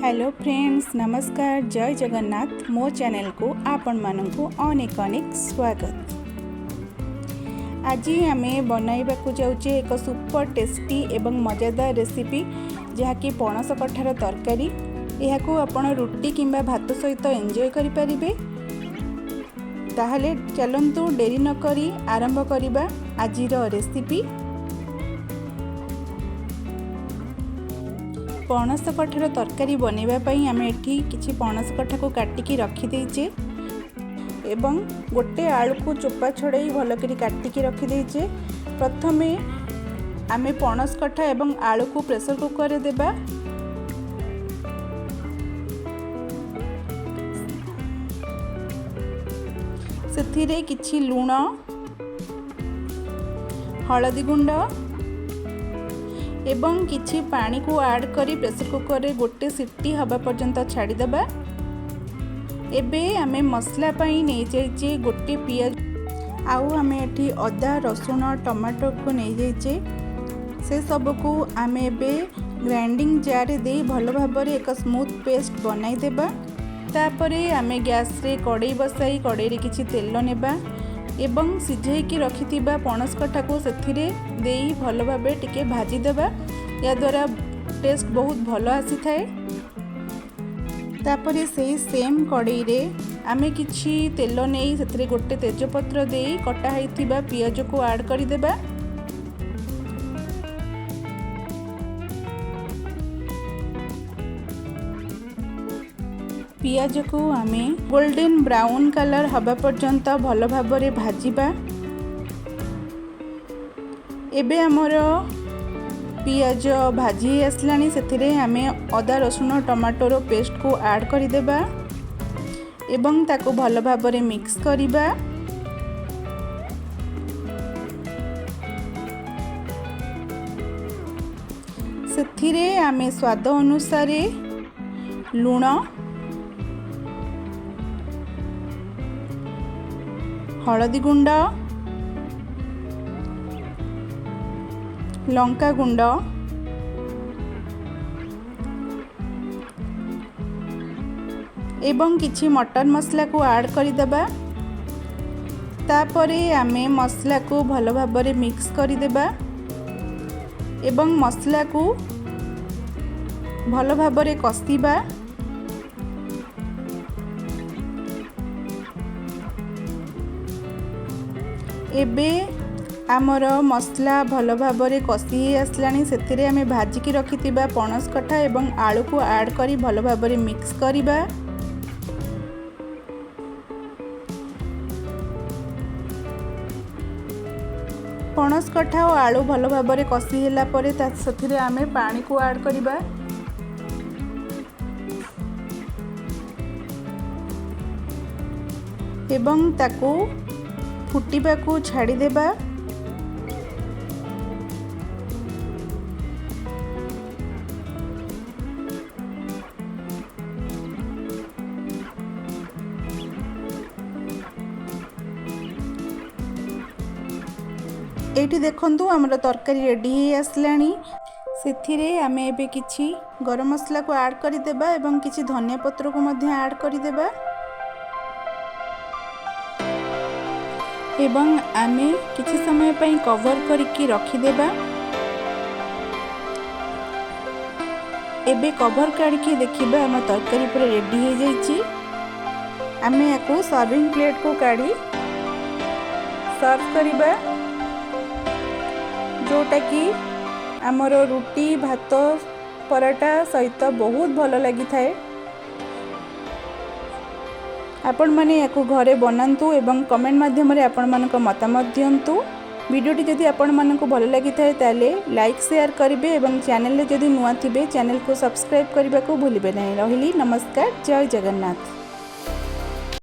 Hello friends, ନମସ୍କାର, ଜୟ ଜଗନ୍ନାଥ। ମୋ ଚ୍ୟାନେଲକୁ ଆପଣମାନଙ୍କୁ ଅନେକ ଅନେକ ସ୍ୱାଗତ। ଆଜି ଆମେ ବନାଇବାକୁ ଯାଉଛେ ଏକ ସୁପର ଟେଷ୍ଟି ଏବଂ ମଜାଦାର ରେସିପି, ଯାହାକି ପଣସ କଠାର ତରକାରୀ। ଏହାକୁ ଆପଣ ରୁଟି କିମ୍ବା ଭାତ ସହିତ ଏନ୍ଜୟ କରିପାରିବେ। ତାହେଲେ ଚାଲନ୍ତୁ, ଡେରି ନକରି ଆରମ୍ଭ କରିବା ଆଜିର ରେସିପି। ପଣସ କଠାର ତରକାରୀ ବନାଇବା ପାଇଁ ଆମେ ଏଠି କିଛି ପଣସ କଠାକୁ କାଟିକି ରଖିଦେଇଛେ ଏବଂ ଗୋଟେ ଆଳୁକୁ ଚୋପା ଛଡ଼େଇ ଭଲକରି କାଟିକି ରଖିଦେଇଛେ। ପ୍ରଥମେ ଆମେ ପଣସ କଠା ଏବଂ ଆଳୁକୁ ପ୍ରେସର କୁକରରେ ଦେବା। ସେଥିରେ କିଛି ଲୁଣ, ହଳଦୀ ଗୁଣ୍ଡ ଏବଂ କିଛି ପାଣିକୁ ଆଡ଼୍ କରି ପ୍ରେସର କୁକରରେ ଗୋଟେ ସିଟି ହେବା ପର୍ଯ୍ୟନ୍ତ ଛାଡ଼ିଦେବା। ଏବେ ଆମେ ମସଲା ପାଇଁ ନେଇଯାଇଛେ ଗୋଟେ ପିଆଜ, ଆଉ ଆମେ ଏଠି ଅଦା, ରସୁଣ, ଟମାଟୋକୁ ନେଇଯାଇଛେ। ସେସବୁକୁ ଆମେ ଏବେ ଗ୍ରାଇଣ୍ଡିଙ୍ଗ ଜାର୍ରେ ଦେଇ ଭଲ ଭାବରେ ଏକ ସ୍ମୁଥ୍ ପେଷ୍ଟ ବନାଇଦେବା। ତାପରେ ଆମେ ଗ୍ୟାସ୍ରେ କଡ଼େଇ ବସାଇ କଡ଼େଇରେ କିଛି ତେଲ ନେବା ଏବଂ ସିଝେଇକି ରଖିଥିବା ପଣସ କଠାକୁ ସେଥିରେ ଦେଇ ଭଲ ଭାବେ ଟିକେ ଭାଜିଦେବା। ଏହାଦ୍ୱାରା ଟେଷ୍ଟ ବହୁତ ଭଲ ଆସିଥାଏ। ତାପରେ ସେଇ ସେମ୍ କଡ଼େଇରେ ଆମେ କିଛି ତେଲ ନେଇ ସେଥିରେ ଗୋଟେ ତେଜପତ୍ର ଦେଇ କଟା ହେଇଥିବା ପିଆଜକୁ ଆଡ଼୍ କରିଦେବା। ପିଆଜକୁ ଆମେ ଗୋଲ୍ଡେନ୍ ବ୍ରାଉନ୍ କଲର୍ ହେବା ପର୍ଯ୍ୟନ୍ତ ଭଲ ଭାବରେ ଭାଜିବା। ଏବେ ଆମର ପିଆଜ ଭାଜି ହେଇ ଆସିଲାଣି। ସେଥିରେ ଆମେ ଅଦା, ରସୁଣ, ଟମାଟୋର ପେଷ୍ଟକୁ ଆଡ଼୍ କରିଦେବା ଏବଂ ତାକୁ ଭଲ ଭାବରେ ମିକ୍ସ କରିବା। ସେଥିରେ ଆମେ ସ୍ୱାଦ ଅନୁସାରେ ଲୁଣ, ହଳଦୀ ଗୁଣ୍ଡ, ଲଙ୍କା ଗୁଣ୍ଡ ଏବଂ କିଛି ମଟନ ମସଲାକୁ ଆଡ଼୍ କରିଦେବା। ତାପରେ ଆମେ ମସଲାକୁ ଭଲ ଭାବରେ ମିକ୍ସ କରିଦେବା ଏବଂ ମସଲାକୁ ଭଲ ଭାବରେ କଷିବା। ଏବେ ଆମର ମସଲା ଭଲ ଭାବରେ କଷି ହେଇ ଆସିଲାଣି। ସେଥିରେ ଆମେ ଭାଜିକି ରଖିଥିବା ପଣସ କଠା ଏବଂ ଆଳୁକୁ ଆଡ଼୍ କରି ଭଲ ଭାବରେ ମିକ୍ସ କରିବା। ପଣସ କଠା ଓ ଆଳୁ ଭଲ ଭାବରେ କଷି ହେଲା ପରେ ତା ସେଥିରେ ଆମେ ପାଣିକୁ ଆଡ଼୍ କରିବା ଏବଂ ତାକୁ ଫୁଟିବାକୁ ଛାଡ଼ିଦେବା। ଏଇଠି ଦେଖନ୍ତୁ, ଆମର ତରକାରୀ ରେଡ଼ି ହେଇ ଆସିଲାଣି। ସେଥିରେ ଆମେ ଏବେ କିଛି ଗରମ ମସଲାକୁ ଆଡ଼୍ କରିଦେବା ଏବଂ କିଛି ଧନିଆ ପତ୍ରକୁ ମଧ୍ୟ ଆଡ଼୍ କରିଦେବା ଏବଂ ଆମେ କିଛି ସମୟ ପାଇଁ କଭର୍ କରିକି ରଖିଦେବା। ଏବେ କଭର୍ କାଢ଼ିକି ଦେଖିବା, ଆମ ତରକାରୀ ପୁରା ରେଡ଼ି ହେଇଯାଇଛି। ଆମେ ୟାକୁ ସର୍ଭିଂ ପ୍ଲେଟ୍କୁ କାଢ଼ି ସର୍ଭ କରିବା, ଯେଉଁଟାକି ଆମର ରୁଟି, ଭାତ, ପରଟା ସହିତ ବହୁତ ଭଲ ଲାଗିଥାଏ। ଆପଣମାନେ ୟାକୁ ଘରେ ବନାନ୍ତୁ ଏବଂ କମେଣ୍ଟ ମାଧ୍ୟମରେ ଆପଣମାନଙ୍କ ମତାମତ ଦିଅନ୍ତୁ। ଭିଡ଼ିଓଟି ଯଦି ଆପଣମାନଙ୍କୁ ଭଲ ଲାଗିଥାଏ, ତାହେଲେ ଲାଇକ୍, ସେୟାର କରିବେ ଏବଂ ଚ୍ୟାନେଲରେ ଯଦି ନୂଆ ଥିବେ, ଚ୍ୟାନେଲକୁ ସବସ୍କ୍ରାଇବ୍ କରିବାକୁ ଭୁଲିବେ ନାହିଁ। ରହିଲି, ନମସ୍କାର, ଜୟ ଜଗନ୍ନାଥ।